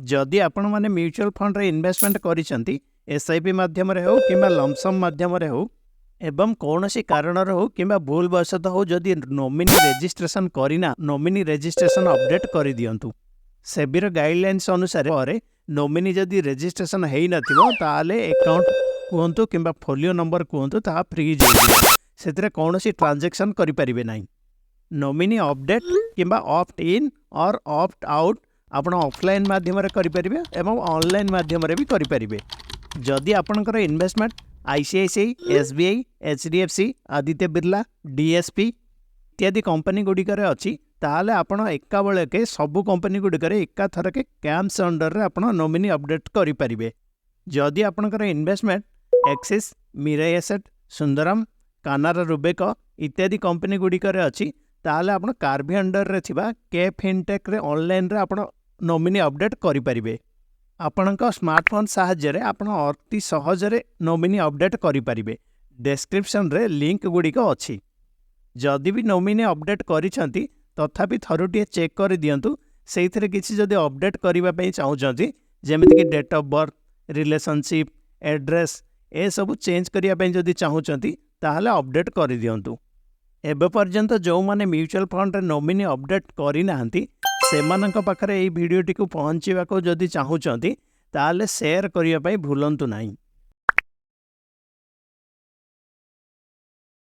ଯଦି ଆପଣମାନେ mutual ଫଣ୍ଡରେ investment କରିଛନ୍ତି, ଏସ୍ଆଇପି ମାଧ୍ୟମରେ ହେଉ କିମ୍ବା ଲମ୍ସମ୍ ମାଧ୍ୟମରେ ହେଉ ଏବଂ କୌଣସି କାରଣରୁ ହେଉ କିମ୍ବା ଭୁଲ ବଶତଃ ହେଉ, ଯଦି ନୋମିନି ରେଜିଷ୍ଟ୍ରେସନ କରିନା, ନୋମିନି ରେଜିଷ୍ଟ୍ରେସନ ଅପଡେଟ୍ କରିଦିଅନ୍ତୁ। ସେବିର ଗାଇଡ଼ଲାଇନ୍ସ ଅନୁସାରେ ପରେ ନୋମିନି ଯଦି ରେଜିଷ୍ଟ୍ରେସନ ହେଇନଥିବ, ତାହେଲେ ଆକାଉଣ୍ଟ କୁହନ୍ତୁ କିମ୍ବା ଫୋଲିଓ ନମ୍ବର କୁହନ୍ତୁ, ତାହା ଫ୍ରିଜ୍ ହେଇଯିବ। ସେଥିରେ କୌଣସି ଟ୍ରାଞ୍ଜାକ୍ସନ୍ କରିପାରିବେ ନାହିଁ। ନୋମିନି ଅପଡେଟ୍ କିମ୍ବା opt in or opt out ଆପଣ ଅଫଲାଇନ୍ ମାଧ୍ୟମରେ କରିପାରିବେ ଏବଂ ଅନଲାଇନ୍ ମାଧ୍ୟମରେ ବି କରିପାରିବେ। ଯଦି ଆପଣଙ୍କର investment ICICI, SBI, H D F C, Aditya Birla, DSP ଇତ୍ୟାଦି କମ୍ପାନୀ ଗୁଡ଼ିକରେ ଅଛି, ତାହେଲେ ଆପଣ ଏକାବେଳକେ ସବୁ କମ୍ପାନୀ ଗୁଡ଼ିକରେ ଏକାଥରକେ କ୍ୟାମ୍ସ ଅଣ୍ଡରରେ ଆପଣ ନୋମିନି ଅପଡେଟ୍ କରିପାରିବେ। ଯଦି ଆପଣଙ୍କର investment Axis, Mirae asset, Sundaram, Canara Robeco ଇତ୍ୟାଦି କମ୍ପାନୀ ଗୁଡ଼ିକରେ ଅଛି, ତାହେଲେ ଆପଣ କାର୍ଭି ଅଣ୍ଡରରେ ଥିବା କେ ଫିନଟେକ୍ରେ ଅନଲାଇନ୍ରେ ଆପଣ ନୋମିନି ଅପଡେଟ୍ କରିପାରିବେ। ଆପଣଙ୍କ ସ୍ମାର୍ଟଫୋନ୍ ସାହାଯ୍ୟରେ ଆପଣ ଅତି ସହଜରେ ନୋମିନି ଅପଡେଟ୍ କରିପାରିବେ। ଡେସ୍କ୍ରିପସନ୍ରେ ଲିଙ୍କ ଗୁଡ଼ିକ ଅଛି। ଯଦି ବି ନୋମିନି ଅପଡେଟ୍ କରିଛନ୍ତି, ତଥାପି ଥରୁଟିଏ ଚେକ୍ କରିଦିଅନ୍ତୁ। ସେଇଥିରେ କିଛି ଯଦି ଅପଡେଟ୍ କରିବା ପାଇଁ ଚାହୁଁଛନ୍ତି, ଯେମିତିକି date of birth, relationship, address, ଏସବୁ ଚେଞ୍ଜ କରିବା ପାଇଁ ଯଦି ଚାହୁଁଛନ୍ତି, ତାହେଲେ ଅପଡେଟ୍ କରିଦିଅନ୍ତୁ। ଏବେ ପର୍ଯ୍ୟନ୍ତ ଯେଉଁମାନେ ମ୍ୟୁଚୁଆଲ୍ ଫଣ୍ଡରେ ନୋମିନି ଅପଡେଟ୍ କରିନାହାନ୍ତି, ସେମାନଙ୍କ ପାଖରେ ଏଇ ଭିଡ଼ିଓଟିକୁ ପହଞ୍ଚିବାକୁ ଯଦି ଚାହୁଁଛନ୍ତି, ତାହେଲେ ସେୟାର କରିବା ପାଇଁ ଭୁଲନ୍ତୁ ନାହିଁ।